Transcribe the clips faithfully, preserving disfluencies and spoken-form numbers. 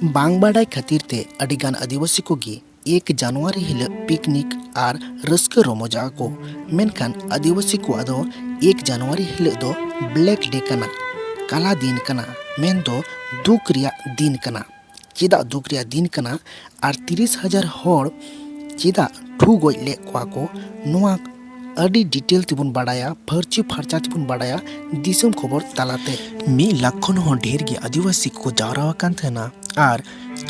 ᱵᱟᱝ ᱵᱟᱰᱟᱭ ᱠᱷᱟᱹᱛᱤᱨ ᱛᱮ ᱟᱹᱰᱤᱜᱟᱱ ᱟᱹᱫᱤᱵᱟᱹᱥᱤ ᱠᱚᱜᱮ ᱮᱠ ᱡᱟᱱᱩᱣᱟᱨᱤ ᱦᱤᱞᱳᱜ ᱯᱤᱠᱱᱤᱠ ᱟᱨ ᱨᱟᱹᱥᱠᱟᱹ ᱨᱚᱢᱚᱡᱚᱜᱼᱟ ᱠᱚ᱾ ᱢᱮᱱᱠᱷᱟᱱ ᱟᱹᱫᱤᱵᱟᱹᱥᱤ ᱠᱚᱣᱟᱜ ᱫᱚ ᱮᱠ ᱡᱟᱱᱩᱣᱟᱨᱤ ᱦᱤᱞᱳᱜ ᱫᱚ ᱵᱞᱮᱠ ᱰᱮ ᱠᱟᱱᱟ, ᱠᱟᱞᱟ ᱫᱤᱱ ᱠᱟᱱᱟ, ᱢᱮᱱᱫᱚ ᱫᱩᱠ ᱨᱮᱭᱟᱜ ᱫᱤᱱ ᱠᱟᱱᱟ᱾ ᱪᱮᱫᱟᱜ ᱫᱩᱠ ᱨᱮᱭᱟᱜ ᱫᱤᱱ ᱠᱟᱱᱟ ᱟᱨ ᱛᱤᱨᱤᱥ ᱦᱟᱡᱟᱨ ᱦᱚᱲ ᱪᱮᱫᱟᱜ ᱴᱷᱩ ᱜᱚᱡ ᱞᱮᱫ ᱠᱚᱣᱟ ᱠᱚ, ᱱᱚᱣᱟ ᱟᱹᱰᱤ ᱰᱤᱴᱮᱞ ᱛᱮᱵᱚᱱ ᱵᱟᱲᱟᱭᱟ, ᱯᱷᱟᱹᱨᱪᱤ ᱯᱷᱟᱨᱪᱟ ᱛᱮᱵᱚᱱ ᱵᱟᱲᱟᱭᱟ ᱫᱤᱥᱚᱢ ᱠᱷᱚᱵᱚᱨ ᱛᱟᱞᱟᱛᱮ᱾ ᱢᱤᱫ ᱞᱟᱠᱷ ᱠᱷᱚᱱ ᱦᱚᱸ ᱰᱷᱮᱨ ᱜᱮ ᱟᱹᱫᱤᱵᱟᱹᱥᱤ ᱠᱚᱠᱚ ᱡᱟᱣᱨᱟ ᱟᱠᱟᱱ ᱛᱟᱦᱮᱱᱟ ᱟᱨ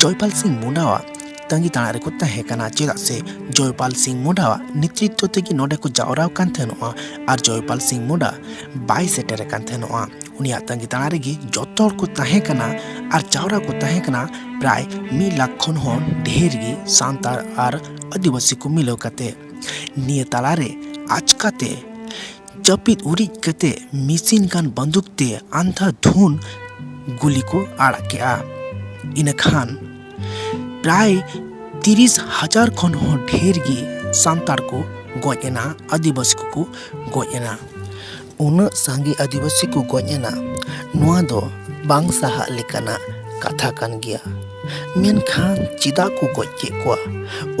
ᱡᱚᱭᱯᱟᱞ ᱥᱤᱝ ᱢᱩᱱᱰᱟᱣᱟᱜ ᱛᱟᱺᱜᱤ ᱛᱟᱲᱟᱜ ᱨᱮᱠᱚ ᱛᱟᱦᱮᱸ ᱠᱟᱱᱟ᱾ ᱪᱮᱫᱟᱜ ᱥᱮ ᱡᱚᱭᱯᱟᱞ ᱥᱤᱝ ᱢᱩᱱᱰᱟᱣᱟᱜ ᱱᱮᱛᱨᱤᱛᱵᱚ ᱛᱮᱜᱮ ᱱᱚᱰᱮ ᱠᱚ ᱡᱟᱣᱨᱟ ᱟᱠᱟᱱ ᱛᱟᱦᱮᱱᱚᱜᱼᱟ ᱟᱨ ᱡᱚᱭᱯᱟᱞ ᱥᱤᱝ ᱢᱩᱱᱰᱟ ᱵᱟᱭ ᱥᱮᱴᱮᱨ ᱟᱠᱟᱱ ᱛᱟᱦᱮᱱᱚᱜᱼᱟ᱾ ᱩᱱᱤᱭᱟᱜ ᱛᱟᱺᱜᱤ ᱛᱟᱲᱟᱜ ᱨᱮᱜᱮ ᱡᱚᱛᱚ ᱦᱚᱲ ᱠᱚ ᱛᱟᱦᱮᱸ ᱠᱟᱱᱟ ᱟᱨ ᱡᱟᱣᱨᱟ ᱠᱚ ᱛᱟᱦᱮᱸ ᱠᱟᱱᱟ ᱯᱨᱟᱭ ᱢᱤᱫ ᱞᱟᱠᱷ ᱠᱷᱚᱱ ᱦᱚᱸ ᱰᱷᱮᱨ ᱜᱮ ᱥᱟᱱᱛᱟᱲ ᱟᱨ ᱟᱹᱫᱤᱵᱟᱹᱥᱤ ᱠᱚ ᱢᱤᱞᱟᱹᱣ ᱠᱟᱛᱮ᱾ ᱱᱤᱭᱟᱹ ᱛᱟᱞᱟᱨᱮ ᱟᱪᱠᱟᱛᱮ ᱡᱟᱹᱯᱤᱫ ᱩᱨᱤᱡ ᱠᱟᱛᱮ ᱢᱮᱥᱤᱱ ᱜᱟᱱ ᱵᱟᱱᱫᱩᱠ ᱛᱮ ᱟᱱᱫᱷᱟ ᱫᱷᱩᱱ ᱜᱩᱞᱤ ᱠᱚ ᱟᱲᱟᱜ ᱠᱮᱜᱼᱟ᱾ ᱤᱱᱟᱹ ᱠᱷᱟᱱ ᱯᱨᱟᱭ ᱛᱤᱨᱤᱥ ᱦᱟᱡᱟᱨ ᱠᱷᱚᱱ ᱦᱚᱸ ᱰᱷᱮᱨ ᱜᱮ ᱥᱟᱱᱛᱟᱲ ᱠᱚ ᱜᱚᱡ ᱮᱱᱟ, ᱟᱹᱫᱤᱵᱟᱹᱥᱤ ᱠᱚᱠᱚ ᱜᱚᱡ ᱮᱱᱟ᱾ ᱩᱱᱟᱹᱜ ᱥᱟᱸᱜᱮ ᱟᱹᱫᱤᱵᱟᱹᱥᱤ ᱠᱚ ᱜᱚᱡ ᱮᱱᱟ, ᱱᱚᱣᱟ ᱫᱚ ᱵᱟᱝ ᱥᱟᱦᱟᱜ ᱞᱮᱠᱟᱱᱟᱜ ᱠᱟᱛᱷᱟ ᱠᱟᱱ ᱜᱮᱭᱟ᱾ ᱢᱮᱱᱠᱷᱟᱱ ᱪᱮᱫᱟᱜ ᱠᱚ ᱜᱚᱡ ᱠᱮᱫ ᱠᱚᱣᱟ?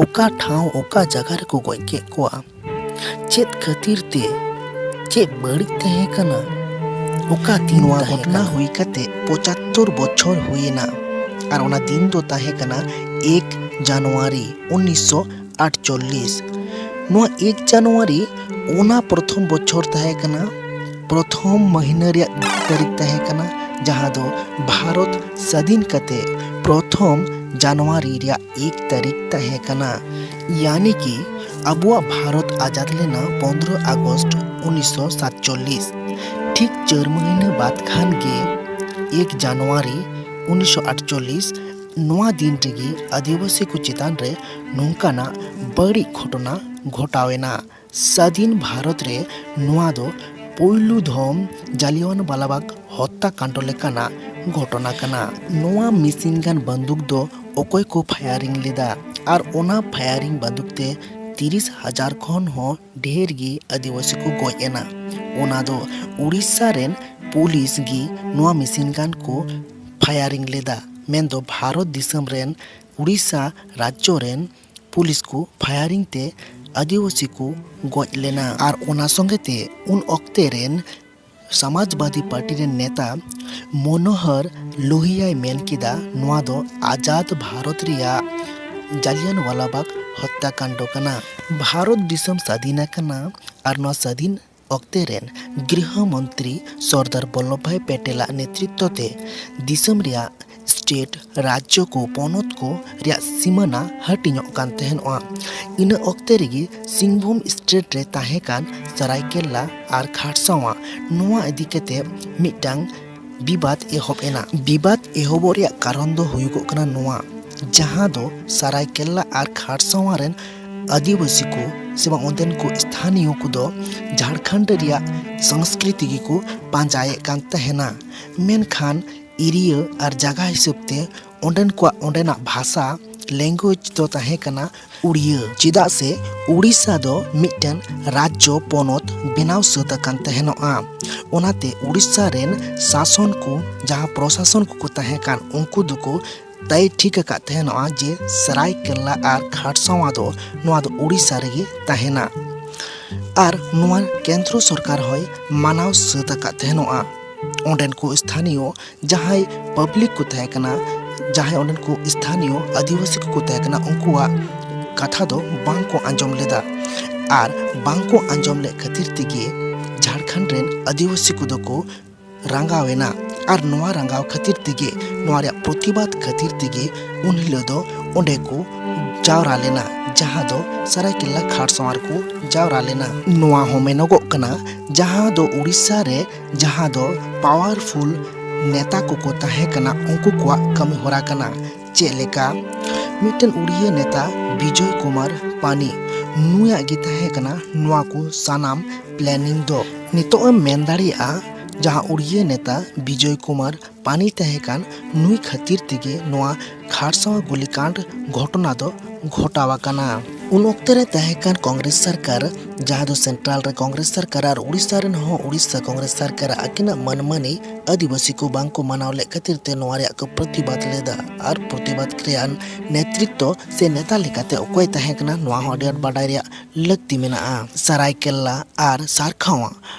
ᱚᱠᱟ ᱴᱷᱟᱶ, ᱚᱠᱟ ᱡᱟᱭᱜᱟ ᱨᱮᱠᱚ ᱜᱚᱡ ᱠᱮᱫ ᱠᱚᱣᱟ? ᱪᱮᱫ ᱠᱷᱟᱹᱛᱤᱨ ᱛᱮ? ᱪᱮᱫ ᱵᱟᱹᱲᱤᱡ ᱛᱟᱦᱮᱸ ᱠᱟᱱᱟ? ᱚᱠᱟ ᱫᱤᱱ ᱱᱚᱣᱟ ᱛᱟᱦᱮᱸ ᱜᱷᱚᱴᱚᱱᱟ ᱠᱟᱱᱟ? ᱦᱩᱭ ᱠᱟᱛᱮ ᱯᱚᱸᱪᱟᱛᱛᱳᱨ ᱵᱚᱪᱷᱚᱨ ᱦᱩᱭᱮᱱᱟ, ᱟᱨ ᱚᱱᱟ ᱫᱤᱱ ᱫᱚ ᱛᱟᱦᱮᱸ ᱠᱟᱱᱟ ᱮᱠ ᱡᱟᱱᱩᱣᱟᱨᱤ ᱩᱱᱤᱥᱥᱚ ᱟᱴᱪᱚᱞᱞᱤᱥ᱾ ᱱᱚᱣᱟ ᱮᱠ ᱡᱟᱱᱩᱣᱟᱨᱤ ᱚᱱᱟ ᱯᱨᱚᱛᱷᱚᱢ ᱵᱚᱪᱷᱚᱨ ᱛᱟᱦᱮᱸ ᱠᱟᱱᱟ, ᱯᱨᱚᱛᱷᱚᱢ ᱢᱟᱹᱦᱱᱟᱹ ᱨᱮᱭᱟᱜ ᱛᱟᱹᱨᱤᱠᱷ ᱛᱟᱦᱮᱸ ᱠᱟᱱᱟ, ᱡᱟᱦᱟᱸ ᱫᱚ ᱵᱷᱟᱨᱚᱛ ᱥᱟᱹᱫᱷᱤᱱ ᱠᱟᱛᱮ ᱯᱨᱚᱛᱷᱚᱢ ᱡᱟᱱᱩᱣᱟᱨᱤ ᱨᱮᱭᱟᱜ ᱮᱠ ᱛᱟᱹᱨᱤᱠᱷ ᱛᱟᱦᱮᱸ ᱠᱟᱱᱟ, ᱭᱟᱱᱤ ᱠᱤ ᱟᱵᱚᱣᱟᱜ ᱵᱷᱟᱨᱚᱛ ᱟᱡᱟᱫ ᱞᱮᱱᱟ ᱯᱚᱱᱫᱽᱨᱚ ᱟᱜᱚᱥᱴ ᱩᱱᱤᱥᱥᱚ ᱥᱟᱛᱪᱚᱞᱞᱤᱥ᱾ ᱴᱷᱤᱠ ᱪᱟᱹᱨ ᱢᱟᱹᱦᱱᱟᱹ ᱵᱟᱫ ᱠᱷᱟᱱ ᱜᱮ ᱮᱠ ᱡᱟᱱᱩᱣᱟᱨᱤ ᱩᱱᱤᱥᱥᱚ ᱟᱴᱪᱚᱞᱞᱤᱥ, ᱱᱚᱣᱟ ᱫᱤᱱ ᱨᱮᱜᱮ ᱟᱹᱫᱤᱵᱟᱹᱥᱤ ᱠᱚ ᱪᱮᱛᱟᱱ ᱨᱮ ᱱᱚᱝᱠᱟᱱᱟᱜ ᱵᱟᱹᱲᱤᱡ ᱜᱷᱚᱴᱚᱱᱟ ᱜᱷᱚᱴᱟᱣ ᱮᱱᱟ᱾ ᱥᱟᱹᱫᱷᱤᱱ ᱵᱷᱟᱨᱚᱛ ᱨᱮ ᱱᱚᱣᱟ ᱫᱚ ᱯᱩᱭᱞᱩ ᱫᱷᱚᱢ ᱡᱟᱞᱤᱭᱟᱱᱣᱟᱞᱟ ᱵᱟᱜᱽ ᱦᱚᱛᱛᱟ ᱠᱟᱱᱰ ᱞᱮᱠᱟᱱᱟᱜ ᱜᱷᱚᱴᱚᱱᱟ ᱠᱟᱱᱟ᱾ ᱱᱚᱣᱟ ᱢᱮᱥᱤᱱ ᱜᱟᱱ ᱵᱟᱱᱫᱩᱠ ᱫᱚ ᱚᱠᱚᱭ ᱠᱚ ᱯᱷᱟᱭᱟᱨᱤᱝ ᱞᱮᱫᱟ ᱟᱨ ᱚᱱᱟ ᱯᱷᱟᱭᱟᱨᱤᱝ ᱵᱟᱱᱫᱩᱠ ᱛᱮ ᱛᱤᱨᱤᱥ ᱦᱟᱡᱟᱨ ᱠᱷᱚᱱ ᱦᱚᱸ ᱰᱷᱮᱨ ᱜᱮ ᱟᱹᱫᱤᱵᱟᱹᱥᱤ ᱠᱚ ᱜᱚᱡ ᱮᱱᱟ᱾ ᱚᱱᱟ ᱫᱚ ᱩᱲᱤᱥᱥᱟ ᱨᱮᱱ ᱯᱩᱞᱤᱥ ᱜᱮ ᱱᱚᱣᱟ ᱢᱮᱥᱤᱱ ᱜᱟᱱ ᱠᱚ ᱯᱷᱟᱭᱟᱨᱤᱝ ᱞᱮᱫᱟ᱾ ᱢᱮᱱᱫᱚ ᱵᱷᱟᱨᱚᱛ ᱫᱤᱥᱚᱢ ᱨᱮᱱ ᱩᱲᱤᱥᱥᱟ ᱨᱟᱡᱽᱡᱚ ᱨᱮᱱ ᱯᱩᱞᱤᱥ ᱠᱚ ᱯᱷᱟᱭᱟᱨᱤᱝ ᱛᱮ ᱟᱹᱫᱤᱵᱟᱹᱥᱤ ᱠᱚ ᱜᱚᱡ ᱞᱮᱱᱟ᱾ ᱟᱨ ᱚᱱᱟ ᱥᱚᱸᱜᱮ ᱛᱮ ᱩᱱ ᱚᱠᱛᱮ ᱨᱮᱱ ᱥᱚᱢᱟᱡᱽᱵᱟᱫᱤ ᱯᱟᱨᱴᱤ ᱨᱮᱱ ᱱᱮᱛᱟ ᱢᱚᱱᱳᱦᱚᱨ ᱞᱳᱦᱤᱭᱟᱭ ᱢᱮᱱ ᱠᱮᱫᱟ, ᱱᱚᱣᱟ ᱫᱚ ᱟᱡᱟᱫ ᱵᱷᱟᱨᱚᱛ ᱨᱮᱭᱟᱜ ᱡᱟᱞᱤᱭᱟᱱᱣᱟᱞᱟᱵᱟᱜᱽ ᱦᱚᱛᱛᱟᱠᱟᱱᱰ ᱠᱟᱱᱟ᱾ ᱵᱷᱟᱨᱚᱛ ᱫᱤᱥᱚᱢ ᱥᱟᱹᱫᱷᱤᱱ ᱟᱠᱟᱱᱟ ᱟᱨ ᱱᱚᱣᱟ ᱥᱟᱹᱫᱷᱤᱱ ᱚᱠᱛᱮ ᱨᱮᱱ ᱜᱨᱤᱦᱚ ᱢᱚᱱᱛᱨᱤ ᱥᱚᱨᱫᱟᱨ ᱵᱚᱞᱞᱚᱵᱷ ᱵᱷᱟᱭ ᱯᱮᱴᱮᱞᱟᱜ ᱱᱮᱛᱨᱤᱛᱛᱚ ᱛᱮ ᱫᱤᱥᱚᱢ ᱨᱮᱭᱟᱜ ᱥᱴᱮᱴ, ᱨᱟᱡᱽᱡᱚ ᱠᱚ, ᱯᱚᱱᱚᱛ ᱠᱚ ᱨᱮᱭᱟᱜ ᱥᱤᱢᱟᱹᱱᱟ ᱦᱟᱹᱴᱤᱧᱚᱜ ᱠᱟᱱ ᱛᱟᱦᱮᱱᱚᱜᱼᱟ᱾ ᱤᱱᱟᱹ ᱚᱠᱛᱮ ᱨᱮᱜᱮ ᱥᱤᱝᱵᱷᱩᱢ ᱥᱴᱮᱴ ᱨᱮ ᱛᱟᱦᱮᱸ ᱠᱟᱱ ᱥᱟᱨᱟᱭᱠᱮᱞᱞᱟ ᱟᱨ ᱠᱷᱟᱨᱥᱟᱣᱟ ᱱᱚᱣᱟ ᱤᱫᱤ ᱠᱟᱛᱮ ᱢᱤᱫᱴᱟᱝ ᱵᱤᱵᱟᱫ ᱮᱦᱚᱵ ᱮᱱᱟ᱾ ᱵᱤᱵᱟᱫ ᱮᱦᱚᱵᱚᱜ ᱨᱮᱭᱟᱜ ᱠᱟᱨᱚᱱ ᱫᱚ ᱦᱩᱭᱩᱜᱚᱜ ᱠᱟᱱᱟ ᱱᱚᱣᱟ, ᱡᱟᱦᱟᱸ ᱫᱚ ᱥᱟᱨᱟᱭᱠᱮᱞᱞᱟ ᱟᱨ ᱠᱷᱟᱨᱥᱟᱣᱟ ᱨᱮᱱ ᱟᱹᱫᱤᱵᱟᱹᱥᱤ ᱠᱚ ᱥᱮ ᱵᱟᱝ ᱚᱸᱰᱮᱱ ᱠᱚ ᱥᱛᱷᱟᱱᱤᱭᱚ ᱠᱚᱫᱚ ᱡᱷᱟᱲᱠᱷᱚᱸᱰ ᱨᱮᱭᱟᱜ ᱥᱚᱝᱥᱠᱨᱤᱛᱤ ᱜᱮᱠᱚ ᱯᱟᱸᱡᱟᱭᱮᱫ ᱠᱟᱱ ᱛᱟᱦᱮᱱᱟ᱾ ᱢᱮᱱᱠᱷᱟᱱ ᱮᱨᱤᱭᱟ ᱟᱨ ᱡᱟᱭᱜᱟ ᱦᱤᱥᱟᱹᱵ ᱛᱮ ᱚᱸᱰᱮᱱ ᱠᱚᱣᱟᱜ ᱚᱸᱰᱮᱱᱟᱜ ᱵᱷᱟᱥᱟ, ᱞᱮᱝᱜᱩᱭᱮᱡᱽ ᱫᱚ ᱛᱟᱦᱮᱸ ᱠᱟᱱᱟ ᱩᱲᱤᱭᱟᱹ᱾ ᱪᱮᱫᱟᱜ ᱥᱮ ᱩᱲᱤᱥᱥᱟ ᱫᱚ ᱢᱤᱫᱴᱮᱱ ᱨᱟᱡᱽᱡᱚ ᱯᱚᱱᱚᱛ ᱵᱮᱱᱟᱣ ᱥᱟᱹᱛ ᱟᱠᱟᱱ ᱛᱟᱦᱮᱱᱚᱜᱼᱟ᱾ ᱚᱱᱟᱛᱮ ᱩᱲᱤᱥᱥᱟ ᱨᱮᱱ ᱥᱟᱥᱚᱱ ᱠᱚ, ᱡᱟᱦᱟᱸ ᱯᱨᱚᱥᱟᱥᱚᱱ ᱠᱚᱠᱚ ᱛᱟᱦᱮᱸ ᱠᱟᱱ, ᱩᱱᱠᱩ ᱫᱚᱠᱚ ᱛᱟᱭ ᱴᱷᱤᱠ ᱟᱠᱟᱫ ᱛᱟᱦᱮᱱᱚᱜᱼᱟ ᱡᱮ ᱥᱟᱨᱟᱭᱠᱮᱞᱞᱟ ᱟᱨ ᱠᱷᱟᱨᱥᱟᱣᱟ ᱫᱚ ᱱᱚᱣᱟ ᱫᱚ ᱩᱲᱤᱥᱥᱟ ᱨᱮᱜᱮ ᱛᱟᱦᱮᱱᱟ᱾ ᱟᱨ ᱱᱚᱣᱟ ᱠᱮᱱᱫᱨᱚ ᱥᱚᱨᱠᱟᱨ ᱦᱚᱸᱭ ᱢᱟᱱᱟᱣ ᱥᱟᱹᱛ ᱟᱠᱟᱫ ᱛᱟᱦᱮᱱᱚᱜᱼᱟ᱾ ᱚᱸᱰᱮᱱ ᱠᱚ ᱥᱛᱷᱟᱱᱤᱭᱚ ᱡᱟᱦᱟᱸᱭ ᱯᱟᱵᱽᱞᱤᱠ ᱠᱚ ᱛᱟᱦᱮᱸ ᱠᱟᱱᱟ, ᱡᱟᱦᱟᱸᱭ ᱚᱸᱰᱮᱱ ᱠᱚ ᱥᱛᱷᱟᱱᱤᱭᱚ ᱟᱹᱫᱤᱵᱟᱹᱥᱤ ᱠᱚᱠᱚ ᱛᱟᱦᱮᱸ ᱠᱟᱱᱟ, ᱩᱱᱠᱩᱣᱟᱜ ᱠᱟᱛᱷᱟ ᱫᱚ ᱵᱟᱝ ᱠᱚ ᱟᱸᱡᱚᱢ ᱞᱮᱫᱟ᱾ ᱟᱨ ᱵᱟᱝ ᱠᱚ ᱟᱸᱡᱚᱢ ᱞᱮᱫ ᱠᱷᱟᱹᱛᱤᱨ ᱛᱮᱜᱮ ᱡᱷᱟᱲᱠᱷᱚᱸᱰ ᱨᱮᱱ ᱟᱹᱫᱤᱵᱟᱹᱥᱤ ᱠᱚᱫᱚ ᱠᱚ ᱨᱟᱸᱜᱟᱣ ᱮᱱᱟ᱾ ᱟᱨ ᱱᱚᱣᱟ ᱨᱟᱸᱜᱟᱣ ᱠᱷᱟᱹᱛᱤᱨ ᱛᱮᱜᱮ, ᱱᱚᱣᱟ ᱨᱮᱭᱟᱜ ᱯᱨᱚᱛᱤᱵᱟᱫ ᱠᱷᱟᱹᱛᱤᱨ ᱛᱮᱜᱮ ᱩᱱ ᱦᱤᱞᱳᱜ ᱫᱚ ᱚᱸᱰᱮ ᱠᱚ ᱡᱟᱣᱨᱟ ᱞᱮᱱᱟ, ᱡᱟᱦᱟᱸ ᱫᱚ ᱥᱟᱨᱟᱭᱠᱮᱞᱞᱟ ᱠᱷᱟᱨᱥᱟᱣᱟ ᱨᱮᱠᱚ ᱡᱟᱣᱨᱟ ᱞᱮᱱᱟ᱾ ᱱᱚᱣᱟ ᱦᱚᱸ ᱢᱮᱱᱚᱜᱚᱜ ᱠᱟᱱᱟ, ᱡᱟᱦᱟᱸ ᱫᱚ ᱩᱲᱤᱥᱥᱟ ᱨᱮ ᱡᱟᱦᱟᱸ ᱫᱚ ᱯᱟᱣᱟᱨᱯᱷᱩᱞ ᱱᱮᱛᱟ ᱠᱚᱠᱚ ᱛᱟᱦᱮᱸ ᱠᱟᱱᱟ, ᱩᱱᱠᱩ ᱠᱚᱣᱟᱜ ᱠᱟᱹᱢᱤ ᱦᱚᱨᱟ ᱠᱟᱱᱟ᱾ ᱪᱮᱫ ᱞᱮᱠᱟ ᱢᱤᱫᱴᱮᱱ ᱩᱲᱤᱭᱟᱹ ᱱᱮᱛᱟ ᱵᱤᱡᱚᱭ ᱠᱩᱢᱟᱨ ᱯᱟᱱᱤ, ᱱᱩᱭᱟᱜ ᱜᱮ ᱛᱟᱦᱮᱸ ᱠᱟᱱᱟ ᱱᱚᱣᱟ ᱠᱚ ᱥᱟᱱᱟᱢ ᱯᱞᱮᱱᱤᱝ ᱫᱚ᱾ ᱱᱤᱛᱚᱜ ᱮᱢ ᱢᱮᱱ ᱫᱟᱲᱮᱭᱟᱜᱼᱟ, ᱡᱟᱦᱟᱸ ᱩᱲᱤᱭᱟᱹ ᱱᱮᱛᱟ ᱵᱤᱡᱚᱭ ᱠᱩᱢᱟᱨ ᱯᱟᱱᱤ ᱛᱟᱦᱮᱸ ᱠᱟᱱ, ᱱᱩᱭ ᱠᱷᱟᱹᱛᱤᱨ ᱛᱮᱜᱮ ᱱᱚᱣᱟ ᱠᱷᱟᱨᱥᱟᱣᱟ ᱜᱩᱞᱤᱠᱟᱸᱰ ᱜᱷᱚᱴᱚᱱᱟ ᱫᱚ ᱜᱷᱚᱴᱟᱣ ᱟᱠᱟᱱᱟ᱾ ᱩᱱ ᱚᱠᱛᱮ ᱨᱮ ᱛᱟᱦᱮᱸ ᱠᱟᱱ ᱠᱚᱝᱜᱨᱮᱥ ᱥᱚᱨᱠᱟᱨ, ᱡᱟᱦᱟᱸ ᱫᱚ ᱥᱮᱱᱴᱨᱟᱞ ᱨᱮ ᱠᱚᱝᱜᱨᱮᱥ ᱥᱚᱨᱠᱟᱨ ᱟᱨ ᱩᱲᱤᱥᱥᱟ ᱨᱮᱱ ᱦᱚᱸ ᱩᱲᱤᱥᱥᱟ ᱠᱚᱝᱜᱨᱮᱥ ᱥᱚᱨᱠᱟᱨ, ᱟᱹᱠᱤᱱᱟᱜ ᱢᱟᱹᱱᱢᱟᱹᱱᱤ ᱟᱹᱫᱤᱵᱟᱹᱥᱤ ᱠᱚ ᱵᱟᱝ ᱠᱚ ᱢᱟᱱᱟᱣ ᱞᱮᱫ ᱠᱷᱟᱹᱛᱤᱨ ᱛᱮ ᱱᱚᱣᱟ ᱨᱮᱭᱟᱜ ᱠᱚ ᱯᱨᱚᱛᱤᱵᱟᱫ ᱞᱮᱫᱟ᱾ ᱟᱨ ᱯᱨᱚᱛᱤᱵᱟᱫ ᱨᱮᱭᱟᱜ ᱱᱮᱛᱨᱤᱛᱵ ᱥᱮ ᱱᱮᱛᱟ ᱞᱮᱠᱟᱛᱮ ᱚᱠᱚᱭ ᱛᱟᱦᱮᱸ ᱠᱟᱱᱟ, ᱱᱚᱣᱟ ᱦᱚᱸ ᱟᱹᱰᱤ ᱟᱸᱴ ᱵᱟᱰᱟᱭ ᱨᱮᱭᱟᱜ ᱞᱟᱹᱠᱛᱤ ᱢᱮᱱᱟᱜᱼᱟ᱾ ᱥᱟᱨᱟᱭᱠᱮᱞᱞᱟ ᱟᱨ ᱥᱟᱨᱠᱷᱟᱣᱟ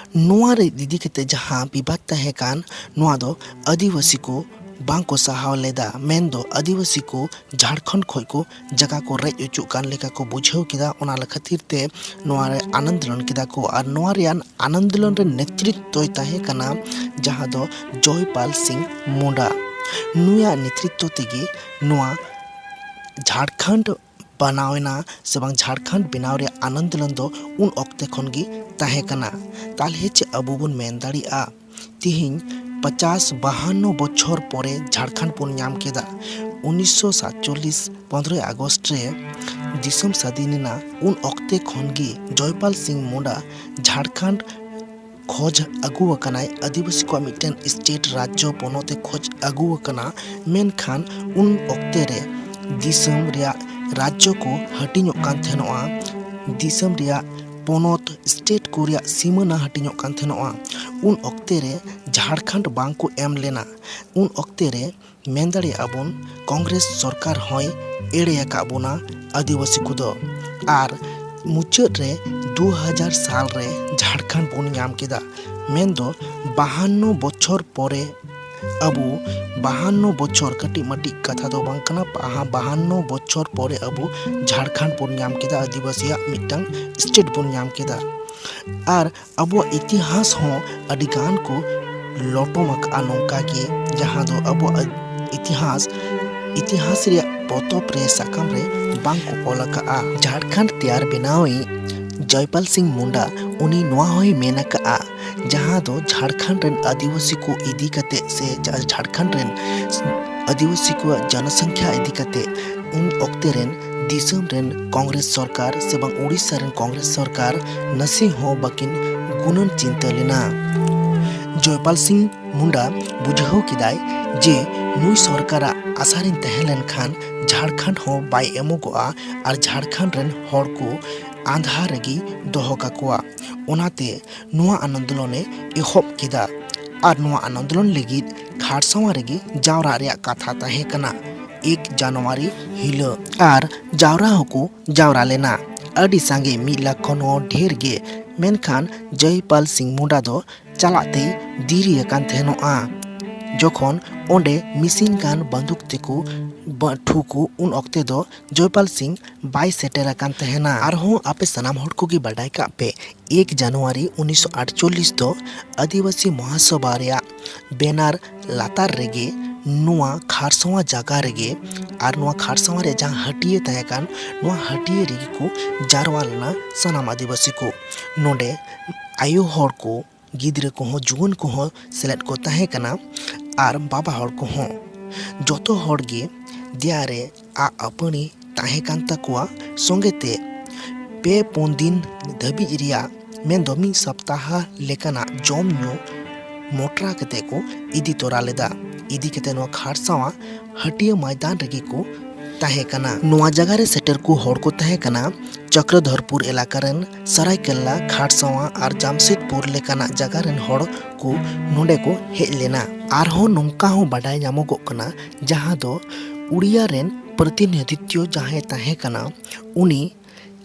ᱱᱚᱣᱟ ᱨᱮ ᱤᱫᱤ ᱠᱟᱛᱮ ᱡᱟᱦᱟᱸ ᱵᱤᱵᱟᱫ ᱛᱟᱦᱮᱸ ᱠᱟᱱ, ᱱᱚᱣᱟ ᱫᱚ ᱟᱹᱫᱤᱵᱟᱹᱥᱤ ᱠᱚ ᱵᱟᱝ ᱠᱚ ᱥᱟᱦᱟᱣ ᱞᱮᱫᱟ᱾ ᱢᱮᱱᱫᱚ ᱟᱹᱫᱤᱵᱟᱹᱥᱤ ᱠᱚ ᱡᱷᱟᱲᱠᱷᱚᱸᱰ ᱠᱷᱚᱱ ᱠᱚ ᱡᱟᱭᱜᱟ ᱠᱚ ᱨᱮᱡ ᱚᱪᱚᱜ ᱠᱟᱱ ᱞᱮᱠᱟ ᱠᱚ ᱵᱩᱡᱷᱟᱹᱣ ᱠᱮᱫᱟ᱾ ᱚᱱᱟ ᱠᱷᱟᱹᱛᱤᱨ ᱛᱮ ᱱᱚᱣᱟ ᱨᱮ ᱟᱱᱫᱳᱞᱚᱱ ᱠᱮᱫᱟ ᱠᱚ᱾ ᱟᱨ ᱱᱚᱣᱟ ᱨᱮᱭᱟᱜ ᱟᱱᱫᱳᱞᱚᱱ ᱨᱮ ᱱᱮᱛᱨᱤᱛᱵ ᱫᱚᱭ ᱛᱟᱦᱮᱸ ᱠᱟᱱᱟ ᱡᱟᱦᱟᱸ ᱫᱚ ᱡᱚᱭᱯᱟᱞ ᱥᱤᱝ ᱢᱩᱱᱰᱟ᱾ ᱱᱩᱭᱟᱜ ᱱᱮᱛᱨᱤᱛᱵ ᱛᱮᱜᱮ ᱱᱚᱣᱟ ᱡᱷᱟᱲᱠᱷᱚᱸᱰ ᱵᱮᱱᱟᱣ ᱮᱱᱟ ᱥᱮ ᱵᱟᱝ, ᱡᱷᱟᱲᱠᱷᱚᱸᱰ ᱵᱮᱱᱟᱣ ᱨᱮᱭᱟᱜ ᱟᱱᱫᱳᱞᱚᱱ ᱫᱚ ᱩᱱ ᱚᱠᱛᱮ ᱠᱷᱚᱱ ᱜᱮ ᱛᱟᱦᱮᱸ ᱠᱟᱱᱟ᱾ ᱛᱟᱦᱞᱮ ᱪᱮᱫ ᱟᱵᱚ ᱵᱚᱱ ᱢᱮᱱ ᱫᱟᱲᱮᱭᱟᱜᱼᱟ? ᱛᱤᱦᱤᱧ ᱯᱚᱪᱟᱥ ᱵᱟᱦᱟᱱᱱᱚ ᱵᱚᱪᱷᱚᱨ ᱯᱚᱨᱮ ᱡᱷᱟᱲᱠᱷᱚᱸᱰ ᱵᱚᱱ ᱧᱟᱢ ᱠᱮᱫᱟ᱾ ᱩᱱᱤᱥᱥᱚ ᱥᱟᱛᱪᱚᱞᱞᱤᱥ ᱯᱚᱱᱫᱽᱨᱚᱭ ᱟᱜᱚᱥᱴ ᱨᱮ ᱫᱤᱥᱚᱢ ᱥᱟᱹᱫᱷᱤᱱ ᱮᱱᱟ᱾ ᱩᱱ ᱚᱠᱛᱮ ᱠᱷᱚᱱ ᱜᱮ ᱡᱚᱭᱯᱟᱞ ᱥᱤᱝ ᱢᱩᱱᱰᱟ ᱡᱷᱟᱲᱠᱷᱚᱸᱰ ᱠᱷᱚᱡᱽ ᱟᱹᱜᱩ ᱟᱠᱟᱱᱟᱭ, ᱟᱹᱫᱤᱵᱟᱹᱥᱤ ᱠᱚᱣᱟᱜ ᱢᱤᱫᱴᱮᱱ ᱥᱴᱮᱴ, ᱨᱟᱡᱽᱡᱚ, ᱯᱚᱱᱚᱛ ᱮ ᱠᱷᱚᱡᱽ ᱟᱹᱜᱩ ᱟᱠᱟᱱᱟ᱾ ᱢᱮᱱᱠᱷᱟᱱ ᱩᱱ ᱚᱠᱛᱮ ᱨᱮ ᱫᱤᱥᱚᱢ ᱨᱮᱭᱟᱜ ᱨᱟᱡᱽᱡᱚ ᱠᱚ ᱦᱟᱹᱴᱤᱧᱚᱜ ᱠᱟᱱ ᱛᱟᱦᱮᱱᱚᱜᱼᱟ, ᱫᱤᱥᱚᱢ ᱨᱮᱭᱟᱜ ᱯᱚᱱᱚᱛ, ᱥᱴᱮᱴ ᱠᱚ ᱨᱮᱭᱟᱜ ᱥᱤᱢᱟᱹᱱᱟ ᱦᱟᱹᱴᱤᱧᱚᱜ ᱠᱟᱱ ᱛᱟᱦᱮᱱᱚᱜᱼᱟ᱾ ᱩᱱ ᱚᱠᱛᱮ ᱨᱮ ᱡᱷᱟᱲᱠᱷᱚᱸᱰ ᱵᱟᱝ ᱠᱚ ᱮᱢ ᱞᱮᱱᱟ᱾ ᱩᱱ ᱚᱠᱛᱮ ᱨᱮ ᱢᱮᱱ ᱫᱟᱲᱮᱭᱟᱜᱼᱟ ᱵᱚᱱ, ᱠᱚᱝᱜᱨᱮᱥ ᱥᱚᱨᱠᱟᱨ ᱦᱚᱸᱭ ᱮᱲᱮ ᱟᱠᱟᱫ ᱵᱚᱱᱟ ᱟᱹᱫᱤᱵᱟᱹᱥᱤ ᱠᱚᱫᱚ᱾ ᱟᱨ ᱢᱩᱪᱟᱹᱫ ᱨᱮ ᱫᱩ ᱦᱟᱡᱟᱨ ᱥᱟᱞ ᱨᱮ ᱡᱷᱟᱲᱠᱷᱚᱸᱰ ᱵᱚᱱ ᱧᱟᱢ ᱠᱮᱫᱟ᱾ ᱢᱮᱱᱫᱚ ᱵᱟᱦᱟᱱᱱᱚ ᱵᱚᱪᱷᱚᱨ ᱯᱚᱨᱮ ᱟᱵᱚ, ᱵᱟᱦᱟᱱᱱᱚ ᱵᱚᱪᱷᱚᱨ ᱠᱟᱹᱴᱤᱡ ᱢᱟᱹᱴᱤᱡ ᱠᱟᱛᱷᱟ ᱫᱚ ᱵᱟᱝ ᱠᱟᱱᱟ, ᱵᱟᱦᱟ-, ᱵᱟᱦᱟᱱᱱᱚ ᱵᱚᱪᱷᱚᱨ ᱯᱚᱨᱮ ᱟᱵᱚ ᱡᱷᱟᱲᱠᱷᱚᱸᱰ ᱵᱚᱱ ᱧᱟᱢ ᱠᱮᱫᱟ, ᱟᱹᱫᱤᱵᱟᱹᱥᱤᱭᱟᱜ ᱢᱤᱫᱴᱟᱝ ᱥᱴᱮᱴ ᱵᱚᱱ ᱧᱟᱢ ᱠᱮᱫᱟ᱾ ᱟᱨ ᱟᱵᱚᱣᱟᱜ ᱤᱛᱤᱦᱟᱥ ᱦᱚᱸ ᱟᱹᱰᱤ ᱜᱟᱱ ᱠᱚ ᱞᱚᱴᱚᱢ ᱟᱠᱟᱫᱼᱟ ᱱᱚᱝᱠᱟ ᱜᱮ, ᱡᱟᱦᱟᱸ ᱫᱚ ᱟᱵᱚᱣᱟᱜ ᱤᱛᱤᱦᱟᱥ, ᱤᱛᱤᱦᱟᱥ ᱨᱮᱭᱟᱜ ᱯᱚᱛᱚᱵ ᱨᱮ, ᱥᱟᱠᱟᱢ ᱨᱮ ᱵᱟᱝ ᱠᱚ ᱚᱞ ᱟᱠᱟᱫᱼᱟ᱾ ᱡᱷᱟᱲᱠᱷᱚᱸᱰ ᱛᱮᱭᱟᱨ ᱵᱮᱱᱟᱣᱤᱡ ᱡᱚᱭᱯᱟᱞ ᱥᱤᱝ ᱢᱩᱱᱰᱟ, ᱩᱱᱤ ᱱᱚᱣᱟ ᱦᱚᱸᱭ ᱢᱮᱱ ᱟᱠᱟᱫᱼᱟ, ᱡᱟᱦᱟᱸ ᱫᱚ ᱡᱷᱟᱲᱠᱷᱚᱸᱰ ᱨᱮᱱ ᱟᱹᱫᱤᱵᱟᱹᱥᱤ ᱠᱚ ᱤᱫᱤ ᱠᱟᱛᱮ ᱥᱮ ᱡᱷᱟ-, ᱡᱷᱟᱲᱠᱷᱚᱸᱰ ᱨᱮᱱ ᱟᱹᱫᱤᱵᱟᱹᱥᱤ ᱠᱚᱣᱟᱜ ᱡᱚᱱᱚᱥᱚᱝᱠᱷᱭᱟ ᱤᱫᱤ ᱠᱟᱛᱮ ᱩᱱ ᱚᱠᱛᱮ ᱨᱮᱱ ᱫᱤᱥᱚᱢ ᱨᱮᱱ ᱠᱚᱝᱜᱨᱮᱥ ᱥᱚᱨᱠᱟᱨ ᱥᱮ ᱵᱟᱝ ᱩᱲᱤᱥᱥᱟ ᱨᱮᱱ ᱠᱚᱝᱜᱨᱮᱥ ᱥᱚᱨᱠᱟᱨ ᱱᱟᱥᱮ ᱦᱚᱸ ᱵᱟᱹᱠᱤᱱ ᱜᱩᱱᱟᱹᱱ ᱪᱤᱱᱛᱟᱹ ᱞᱮᱱᱟ᱾ ᱡᱚᱭᱯᱟᱞ ᱥᱤᱝ ᱢᱩᱱᱰᱟ ᱵᱩᱡᱷᱟᱹᱣ ᱠᱮᱫᱟᱭ ᱡᱮ ᱱᱩᱭ ᱥᱚᱨᱠᱟᱨᱟᱜ ᱟᱥᱟ ᱨᱤᱧ ᱛᱟᱦᱮᱸ ᱞᱮᱱᱠᱷᱟᱱ ᱡᱷᱟᱲᱠᱷᱚᱸᱰ ᱦᱚᱸ ᱵᱟᱭ ᱮᱢᱚᱜᱚᱜᱼᱟ ᱟᱨ ᱡᱷᱟᱲᱠᱷᱚᱸᱰ ᱨᱮᱱ ᱦᱚᱲ ᱠᱚ ᱟᱸᱫᱷᱟ ᱨᱮᱜᱮ ᱫᱚᱦᱚ ᱠᱟᱠᱚᱣᱟ᱾ ᱚᱱᱟᱛᱮ ᱱᱚᱣᱟ ᱟᱱᱫᱳᱞᱚᱱᱮ ᱮᱦᱚᱵ ᱠᱮᱫᱟ᱾ ᱟᱨ ᱱᱚᱣᱟ ᱟᱱᱫᱳᱞᱚᱱ ᱞᱟᱹᱜᱤᱫ ᱠᱷᱟᱨᱥᱟᱣᱟ ᱨᱮᱜᱮ ᱡᱟᱣᱨᱟᱜ ᱨᱮᱭᱟᱜ ᱠᱟᱛᱷᱟ ᱛᱟᱦᱮᱸ ᱠᱟᱱᱟ ᱮᱠ ᱡᱟᱱᱩᱣᱟᱨᱤ ᱦᱤᱞᱳᱜ᱾ ᱟᱨ ᱡᱟᱣᱨᱟ ᱦᱚᱸᱠᱚ ᱡᱟᱣᱨᱟ ᱞᱮᱱᱟ᱾ ᱟᱹᱰᱤ ᱥᱟᱸᱜᱮ ᱢᱤᱫ ᱞᱟᱠᱷ ᱠᱷᱚᱱ ᱦᱚᱸ ᱰᱷᱮᱨ ᱜᱮ᱾ ᱢᱮᱱᱠᱷᱟᱱ ᱡᱚᱭᱯᱟᱞ ᱥᱤᱝ ᱢᱩᱱᱰᱟ ᱫᱚ ᱪᱟᱞᱟᱜ ᱛᱮᱭ ᱫᱮᱨᱤ ᱟᱠᱟᱱ ᱛᱟᱦᱮᱱᱚᱜᱼᱟ᱾ ᱡᱚᱠᱷᱚᱱ ᱚᱸᱰᱮ ᱢᱤᱥᱤᱱ ᱜᱟᱱ ᱵᱟᱱᱫᱩᱠ ᱛᱮᱠᱚ ᱵᱟ-, ᱴᱷᱩ ᱠᱚ, ᱩᱱ ᱚᱠᱛᱮ ᱫᱚ ᱡᱚᱭᱯᱟᱞ ᱥᱤᱝ ᱵᱟᱭ ᱥᱮᱴᱮᱨ ᱟᱠᱟᱱ ᱛᱟᱦᱮᱱᱟ᱾ ᱟᱨᱦᱚᱸ ᱟᱯᱮ ᱥᱟᱱᱟᱢ ᱦᱚᱲ ᱠᱚᱜᱮ ᱵᱟᱰᱟᱭ ᱠᱟᱜ ᱯᱮ, ᱮᱠ ᱡᱟᱱᱩᱣᱟᱨᱤ ᱩᱱᱤᱥᱥᱚ ᱟᱴᱪᱚᱞᱞᱤᱥ ᱫᱚ ᱟᱹᱫᱤᱵᱟᱹᱥᱤ ᱢᱚᱦᱟᱥᱚᱵᱷᱟ ᱨᱮᱭᱟᱜ ᱵᱮᱱᱟᱨ ᱞᱟᱛᱟᱨ ᱨᱮᱜᱮ ᱱᱚᱣᱟ ᱠᱷᱟᱨᱥᱟᱣᱟ ᱡᱟᱭᱜᱟ ᱨᱮᱜᱮ ᱟᱨ ᱱᱚᱣᱟ ᱠᱷᱟᱨᱥᱟᱣᱟ ᱨᱮ ᱡᱟᱦᱟᱸ ᱦᱟᱹᱴᱤᱭᱟᱹ ᱛᱟᱦᱮᱸ ᱠᱟᱱ, ᱱᱚᱣᱟ ᱦᱟᱹᱴᱤᱭᱟᱹ ᱨᱮᱜᱮ ᱠᱚ ᱡᱟᱨᱣᱟ ᱞᱮᱱᱟ ᱥᱟᱱᱟᱢ ᱟᱹᱫᱤᱵᱟᱹᱥᱤ ᱠᱚ᱾ ᱱᱚᱰᱮ ᱟᱭᱳ ᱦᱚᱲ ᱠᱚ, ᱜᱤᱫᱽᱨᱟᱹ ᱠᱚᱦᱚᱸ, ᱡᱩᱣᱟᱹᱱ ᱠᱚᱦᱚᱸ ᱥᱮᱞᱮᱫ ᱠᱚ ᱛᱟᱦᱮᱸ ᱠᱟᱱᱟ ᱟᱨ ᱵᱟᱵᱟ ᱦᱚᱲ ᱠᱚᱦᱚᱸ᱾ ᱡᱚᱛᱚ ᱦᱚᱲ ᱜᱮ ᱫᱮᱭᱟ ᱨᱮ ᱟᱜ ᱟᱹᱯᱟᱹᱱᱤ ᱛᱟᱦᱮᱸ ᱠᱟᱱ ᱛᱟᱠᱚᱣᱟ᱾ ᱥᱚᱸᱜᱮ ᱛᱮ ᱯᱮ ᱯᱩᱱ ᱫᱤᱱ ᱫᱷᱟᱹᱵᱤᱡ ᱨᱮᱭᱟᱜ, ᱢᱮᱱᱫᱚ ᱢᱤᱫ ᱥᱚᱯᱛᱟᱦᱟ ᱞᱮᱠᱟᱱᱟᱜ ᱡᱚᱢ ᱧᱩ ᱢᱚᱴᱨᱟ ᱠᱟᱛᱮ ᱠᱚ ᱤᱫᱤ ᱛᱚᱨᱟ ᱞᱮᱫᱟ᱾ ᱤᱫᱤ ᱠᱟᱛᱮ ᱱᱚᱣᱟ ᱠᱷᱟᱨᱥᱟᱣᱟ ᱦᱟᱹᱴᱤᱭᱟᱹ ᱢᱚᱭᱫᱟᱱ ᱨᱮᱜᱮ ᱠᱚ ᱛᱟᱦᱮᱸ ᱠᱟᱱᱟ᱾ ᱱᱚᱣᱟ ᱡᱟᱭᱜᱟ ᱨᱮ ᱥᱮᱴᱮᱨ ᱠᱚ ᱦᱚᱲ ᱠᱚ ᱛᱟᱦᱮᱸ ᱠᱟᱱᱟ ᱪᱚᱠᱨᱚᱫᱷᱚᱨᱯᱩᱨ ᱮᱞᱟᱠᱟ ᱨᱮᱱ, ᱥᱟᱨᱟᱭᱠᱮᱞᱞᱟ, ᱠᱷᱟᱨᱥᱟᱣᱟ ᱟᱨ ᱡᱟᱢᱥᱮᱫᱽᱯᱩᱨ ᱞᱮᱠᱟᱱᱟᱜ ᱡᱟᱭᱜᱟ ᱨᱮᱱ ᱦᱚᱲ ᱠᱚ ᱱᱚᱰᱮ ᱠᱚ ᱦᱮᱡ ᱞᱮᱱᱟ᱾ ᱟᱨᱦᱚᱸ ᱱᱚᱝᱠᱟ ᱦᱚᱸ ᱵᱟᱰᱟᱭ ᱧᱟᱢᱚᱜᱚᱜ ᱠᱟᱱᱟ, ᱡᱟᱦᱟᱸ ᱫᱚ ᱩᱲᱤᱭᱟ ᱨᱮᱱ ᱯᱨᱚᱛᱤᱱᱤᱫᱷᱤᱛᱭᱚ ᱡᱟᱦᱟᱸᱭ ᱛᱟᱦᱮᱸ ᱠᱟᱱᱟ, ᱩᱱᱤ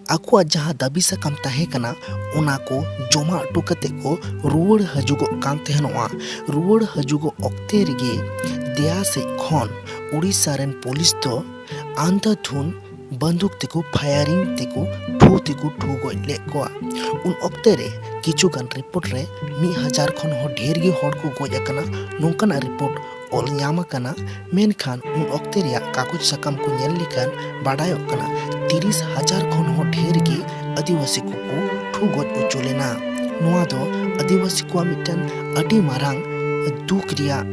ᱟᱠᱚᱣᱟᱜ ᱡᱟᱦᱟᱸ ᱫᱟᱹᱵᱤ ᱥᱟᱠᱟᱢ ᱛᱟᱦᱮᱸ ᱠᱟᱱᱟ, ᱚᱱᱟ ᱠᱚ ᱡᱚᱢᱟ ᱦᱚᱴᱚ ᱠᱟᱛᱮ ᱠᱚ ᱨᱩᱣᱟᱹᱲ ᱦᱤᱡᱩᱜᱚᱜ ᱠᱟᱱ ᱛᱟᱦᱮᱱᱚᱜᱼᱟ᱾ ᱨᱩᱣᱟᱹᱲ ᱦᱤᱡᱩᱜᱚᱜ ᱚᱠᱛᱮ ᱨᱮᱜᱮ ᱫᱮᱭᱟ ᱥᱮᱫ ᱠᱷᱚᱱ ᱩᱲᱤᱥᱥᱟ ᱨᱮᱱ ᱯᱩᱞᱤᱥ ᱫᱚ ᱟᱱᱫᱷᱟᱫᱷᱩᱱ ᱵᱟᱱᱫᱩᱠ ᱛᱮᱠᱚ ᱯᱷᱟᱭᱟᱨᱤᱝ ᱛᱮᱠᱚ ᱴᱷᱩ ᱛᱮᱠᱚ ᱴᱷᱩ ᱜᱚᱡ ᱞᱮᱫ ᱠᱚᱣᱟ᱾ ᱩᱱ ᱚᱠᱛᱮ ᱨᱮ ᱠᱤᱪᱷᱩ ᱜᱟᱱ ᱨᱤᱯᱳᱨᱴ ᱨᱮ ᱢᱤᱫ ᱦᱟᱡᱟᱨ ᱠᱷᱚᱱ ᱦᱚᱸ ᱰᱷᱮᱨ ᱜᱮ ᱦᱚᱲ ᱠᱚ ᱜᱚᱡ ᱟᱠᱟᱱᱟ, ᱱᱚᱝᱠᱟᱱᱟᱜ ᱨᱤᱯᱳᱨᱴ ᱚᱞ ᱧᱟᱢ ᱟᱠᱟᱱᱟ᱾ ᱢᱮᱱᱠᱷᱟᱱ ᱩᱱ ᱚᱠᱛᱮ ᱨᱮᱭᱟᱜ ᱠᱟᱜᱚᱡᱽ ᱥᱟᱠᱟᱢ ᱠᱚ ᱧᱮᱞ ᱞᱮᱠᱷᱟᱱ ᱵᱟᱰᱟᱭᱚᱜ ᱠᱟᱱᱟ, ᱛᱤᱨᱤᱥ ᱦᱟᱡᱟᱨ ᱠᱷᱚᱱ ᱦᱚᱸ ᱰᱷᱮᱨ ᱜᱮ ᱟᱹᱫᱤᱵᱟᱹᱥᱤ ᱠᱚᱠᱚ ᱴᱷᱩ ᱜᱚᱡ ᱦᱚᱪᱚ ᱞᱮᱱᱟ᱾ ᱱᱚᱣᱟ ᱫᱚ ᱟᱹᱫᱤᱵᱟᱹᱥᱤ ᱠᱚᱣᱟᱜ ᱢᱤᱫᱴᱮᱱ ᱟᱹᱰᱤ ᱢᱟᱨᱟᱝ ᱫᱩᱠ ᱨᱮᱭᱟᱜ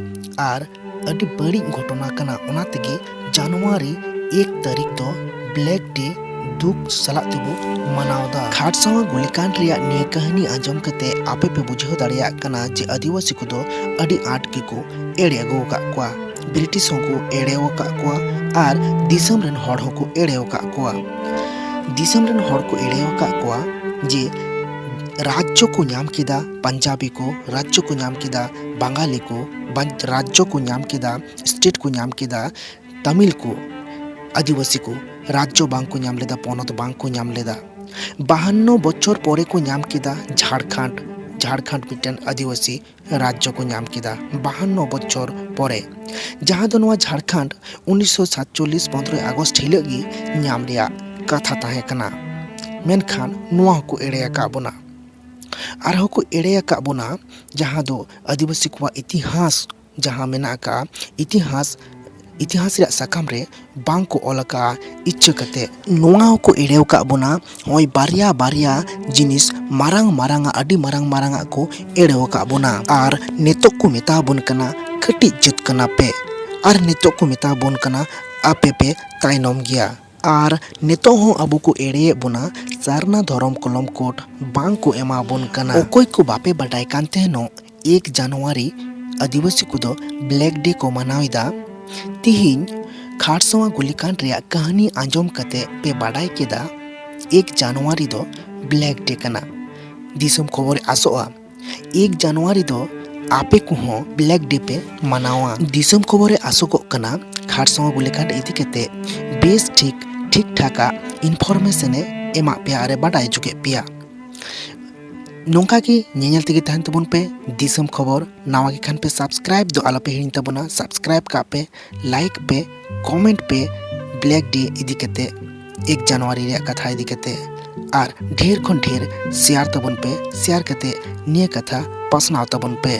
ᱟᱨ ᱟᱹᱰᱤ ᱵᱟᱹᱲᱤᱡ ᱜᱷᱚᱴᱚᱱᱟ ᱠᱟᱱᱟ᱾ ᱚᱱᱟ ᱛᱮᱜᱮ ᱡᱟᱱᱩᱣᱟᱨᱤ ᱮᱠ ᱛᱟᱹᱨᱤᱠᱷ ᱫᱚ ᱵᱞᱮᱠ ᱰᱮ ᱫᱩᱠ ᱥᱟᱞᱟᱜ ᱛᱮᱵᱚ ᱢᱟᱱᱟᱣ ᱮᱫᱟ᱾ ᱠᱷᱟᱨᱥᱟᱣᱟ ᱜᱩᱞᱤᱠᱟᱸᱰ ᱨᱮᱭᱟᱜ ᱱᱤᱭᱟᱹ ᱠᱟᱹᱦᱱᱤ ᱟᱸᱡᱚᱢ ᱠᱟᱛᱮ ᱟᱯᱮ ᱯᱮ ᱵᱩᱡᱷᱟᱹᱣ ᱫᱟᱲᱮᱭᱟᱜ ᱠᱟᱱᱟ ᱡᱮ ᱟᱹᱫᱤᱵᱟᱹᱥᱤ ᱠᱚᱫᱚ ᱟᱹᱰᱤ ᱟᱸᱴ ᱜᱮᱠᱚ ᱮᱲᱮ ᱟᱹᱜᱩ ᱟᱠᱟᱫ ᱠᱚᱣᱟ᱾ ᱵᱨᱤᱴᱤᱥ ᱦᱚᱸᱠᱚ ᱮᱲᱮ ᱟᱠᱟᱫ ᱠᱚᱣᱟ ᱟᱨ ᱫᱤᱥᱚᱢ ᱨᱮᱱ ᱦᱚᱲ ᱦᱚᱸᱠᱚ ᱮᱲᱮ ᱟᱠᱟᱫ ᱠᱚᱣᱟ᱾ ᱫᱤᱥᱚᱢ ᱨᱮᱱ ᱦᱚᱲ ᱠᱚ ᱮᱲᱮ ᱟᱠᱟᱫ ᱠᱚᱣᱟ ᱡᱮ ᱨᱟᱡᱽᱡᱚ ᱠᱚ ᱧᱟᱢ ᱠᱮᱫᱟ ᱯᱟᱧᱡᱟᱵᱤ ᱠᱚ, ᱨᱟᱡᱽᱡᱚ ᱠᱚ ᱧᱟᱢ ᱠᱮᱫᱟ ᱵᱟᱝᱜᱟᱞᱤ ᱠᱚ, ᱵᱟᱧ-, ᱨᱟᱡᱽᱡᱚ ᱠᱚ ᱧᱟᱢ ᱠᱮᱫᱟ, ᱥᱴᱮᱴ ᱠᱚ ᱧᱟᱢ ᱠᱮᱫᱟ ᱛᱟᱢᱤᱞ ᱠᱚ, ᱟᱹᱫᱤᱵᱟᱹᱥᱤ ᱠᱚ ᱨᱟᱡᱽᱡᱚ ᱵᱟᱝ ᱠᱚ ᱧᱟᱢ ᱞᱮᱫᱟ, ᱯᱚᱱᱚᱛ ᱵᱟᱝ ᱠᱚ ᱧᱟᱢ ᱞᱮᱫᱟ᱾ ᱵᱟᱦᱟᱱᱱᱚ ᱵᱚᱪᱷᱚᱨ ᱯᱚᱨᱮ ᱠᱚ ᱧᱟᱢ ᱠᱮᱫᱟ ᱡᱷᱟᱲᱠᱷᱚᱸᱰ, ᱡᱷᱟᱲᱠᱷᱚᱸᱰ ᱢᱤᱫᱴᱮᱱ ᱟᱹᱫᱤᱵᱟᱹᱥᱤ ᱨᱟᱡᱽᱡᱚ ᱠᱚ ᱧᱟᱢ ᱠᱮᱫᱟ ᱵᱟᱦᱟᱱᱱᱚ ᱵᱚᱪᱷᱚᱨ ᱯᱚᱨᱮ᱾ ᱡᱟᱦᱟᱸ ᱫᱚ ᱱᱚᱣᱟ ᱡᱷᱟᱲᱠᱷᱚᱸᱰ ᱩᱱᱤᱥᱥᱚ ᱥᱟᱛᱪᱚᱞᱞᱤᱥ ᱯᱚᱱᱫᱽᱨᱚᱭ ᱟᱜᱚᱥᱴ ᱦᱤᱞᱳᱜ ᱜᱮ ᱧᱟᱢ ᱨᱮᱭᱟᱜ ᱠᱟᱛᱷᱟ ᱛᱟᱦᱮᱸ ᱠᱟᱱᱟ᱾ ᱢᱮᱱᱠᱷᱟᱱ ᱱᱚᱣᱟ ᱦᱚᱸᱠᱚ ᱮᱲᱮ ᱟᱠᱟᱫ ᱵᱚᱱᱟ᱾ ᱟᱨᱦᱚᱸ ᱠᱚ ᱮᱲᱮ ᱟᱠᱟᱫ ᱵᱚᱱᱟ, ᱡᱟᱦᱟᱸ ᱫᱚ ᱟᱹᱫᱤᱵᱟᱹᱥᱤ ᱠᱚᱣᱟᱜ ᱤᱛᱤᱦᱟᱥ ᱡᱟᱦᱟᱸ ᱢᱮᱱᱟᱜ ᱟᱠᱟᱫᱼᱟ, ᱤᱛᱤᱦᱟᱥ, ᱤᱛᱤᱦᱟᱥ ᱨᱮᱭᱟᱜ ᱥᱟᱠᱟᱢ ᱨᱮ ᱵᱟᱝ ᱠᱚ ᱚᱞ ᱟᱠᱟᱫᱼᱟ ᱤᱪᱪᱷᱟᱹ ᱠᱟᱛᱮ᱾ ᱱᱚᱣᱟ ᱦᱚᱸᱠᱚ ᱮᱲᱮ ᱟᱠᱟᱫ ᱵᱚᱱᱟ᱾ ᱱᱚᱜᱼᱚᱭ ᱵᱟᱨᱭᱟ ᱵᱟᱨᱭᱟ ᱡᱤᱱᱤᱥ ᱢᱟᱨᱟᱝ ᱢᱟᱨᱟᱝ ᱟᱜ, ᱟᱹᱰᱤ ᱢᱟᱨᱟᱝ ᱢᱟᱨᱟᱝ ᱟᱜ ᱠᱚ ᱮᱲᱮ ᱟᱠᱟᱫ ᱵᱚᱱᱟ᱾ ᱟᱨ ᱱᱤᱛᱚᱜ ᱠᱚ ᱢᱮᱛᱟ ᱵᱚᱱ ᱠᱟᱱᱟ ᱠᱟᱹᱴᱤᱡ ᱡᱟᱹᱛ ᱠᱟᱱᱟ ᱯᱮ, ᱟᱨ ᱱᱤᱛᱚᱜ ᱠᱚ ᱢᱮᱛᱟ ᱵᱚᱱ ᱠᱟᱱᱟ ᱟᱯᱮ ᱯᱮ ᱛᱟᱭᱱᱚᱢ ᱜᱮᱭᱟ᱾ ᱟᱨ ᱱᱤᱛᱚᱜ ᱦᱚᱸ ᱟᱵᱚ ᱠᱚ ᱮᱲᱮᱭᱮᱫ ᱵᱚᱱᱟ, ᱥᱟᱨᱱᱟ ᱫᱷᱚᱨᱚᱢ ᱠᱚᱞᱚᱢ ᱠᱳᱰ ᱵᱟᱝ ᱠᱚ ᱮᱢᱟ ᱵᱚᱱ ᱠᱟᱱᱟ᱾ ᱚᱠᱚᱭ ᱠᱚ ᱵᱟᱯᱮ ᱵᱟᱰᱟᱭ ᱠᱟᱱ ᱛᱟᱦᱮᱱᱚᱜ, ᱮᱠ ᱡᱟᱱᱩᱣᱟᱨᱤ ᱟᱹᱫᱤᱵᱟᱹᱥᱤ ᱠᱚᱫᱚ ᱵᱞᱮᱠ ᱰᱮ ᱠᱚ ᱢᱟᱱᱟᱣ ᱮᱫᱟ᱾ ᱛᱤᱦᱤᱧ ᱠᱷᱟᱨᱥᱚᱣᱟ ᱜᱩᱞᱤᱠᱟᱱᱰ ᱨᱮᱭᱟᱜ ᱠᱟᱹᱦᱱᱤ ᱟᱸᱡᱚᱢ ᱠᱟᱛᱮ ᱯᱮ ᱵᱟᱰᱟᱭ ᱠᱮᱫᱟ, ᱮᱠ ᱡᱟᱱᱩᱣᱟᱨᱤ ᱫᱚ ᱵᱞᱮᱠ ᱰᱮ ᱠᱟᱱᱟ᱾ ᱫᱤᱥᱚᱢ ᱠᱷᱚᱵᱚᱨᱮ ᱟᱥᱚᱜᱼᱟ, ᱮᱠ ᱡᱟᱱᱩᱣᱟᱨᱤ ᱫᱚ ᱟᱯᱮ ᱠᱚᱦᱚᱸ ᱵᱞᱮᱠ ᱰᱮ ᱯᱮ ᱢᱟᱱᱟᱣᱟ᱾ ᱫᱤᱥᱚᱢ ᱠᱷᱚᱵᱚᱨᱮ ᱟᱥᱚᱜᱚᱜ ᱠᱟᱱᱟ ᱠᱷᱟᱨᱥᱚᱣᱟ ᱜᱩᱞᱤᱠᱟᱱᱰ ᱤᱫᱤ ᱠᱟᱛᱮ ᱵᱮᱥ ᱴᱷᱤᱠ, ᱴᱷᱤᱠ ᱴᱷᱟᱠᱟᱜ ᱤᱱᱯᱷᱚᱨᱢᱮᱥᱚᱱ ᱮ ᱮᱢᱟᱜ ᱯᱮᱭᱟ ᱟᱨ ᱮ ᱵᱟᱰᱟᱭ ᱦᱚᱪᱚ ᱠᱮᱫ ᱯᱮᱭᱟ᱾ ᱱᱚᱝᱠᱟ ᱜᱮ ᱧᱮᱧᱮᱞ ᱛᱮᱜᱮ ᱛᱟᱦᱮᱱ ᱛᱟᱵᱚᱱ ᱯᱮ ᱫᱤᱥᱚᱢ ᱠᱷᱚᱵᱚᱨ᱾ ᱱᱟᱣᱟ ᱜᱮ ᱠᱷᱟᱱ ᱯᱮ ᱥᱟᱵᱥᱠᱨᱟᱭᱤᱵ ᱫᱚ ᱟᱞᱚᱯᱮ ᱦᱤᱲᱤᱧ ᱛᱟᱵᱚᱱᱟ᱾ ᱥᱟᱵᱥᱠᱨᱟᱭᱤᱵ ᱠᱟᱜ ᱯᱮ, ᱞᱟᱭᱤᱠ ᱯᱮ, ᱠᱚᱢᱮᱱᱴ ᱯᱮ ᱵᱞᱮᱠ ᱰᱮ ᱤᱫᱤ ᱠᱟᱛᱮ, ᱮᱠ ᱡᱟᱱᱩᱣᱟᱨᱤ ᱨᱮᱭᱟᱜ ᱠᱟᱛᱷᱟ ᱤᱫᱤ ᱠᱟᱛᱮ᱾ ᱟᱨ ᱰᱷᱮᱨ ᱠᱷᱚᱱ ᱰᱷᱮᱨ ᱥᱮᱭᱟᱨ ᱛᱟᱵᱚᱱ ᱯᱮ, ᱥᱮᱭᱟᱨ ᱠᱟᱛᱮ ᱱᱤᱭᱟᱹ ᱠᱟᱛᱷᱟ ᱯᱟᱥᱱᱟᱣ ᱛᱟᱵᱚᱱ ᱯᱮ᱾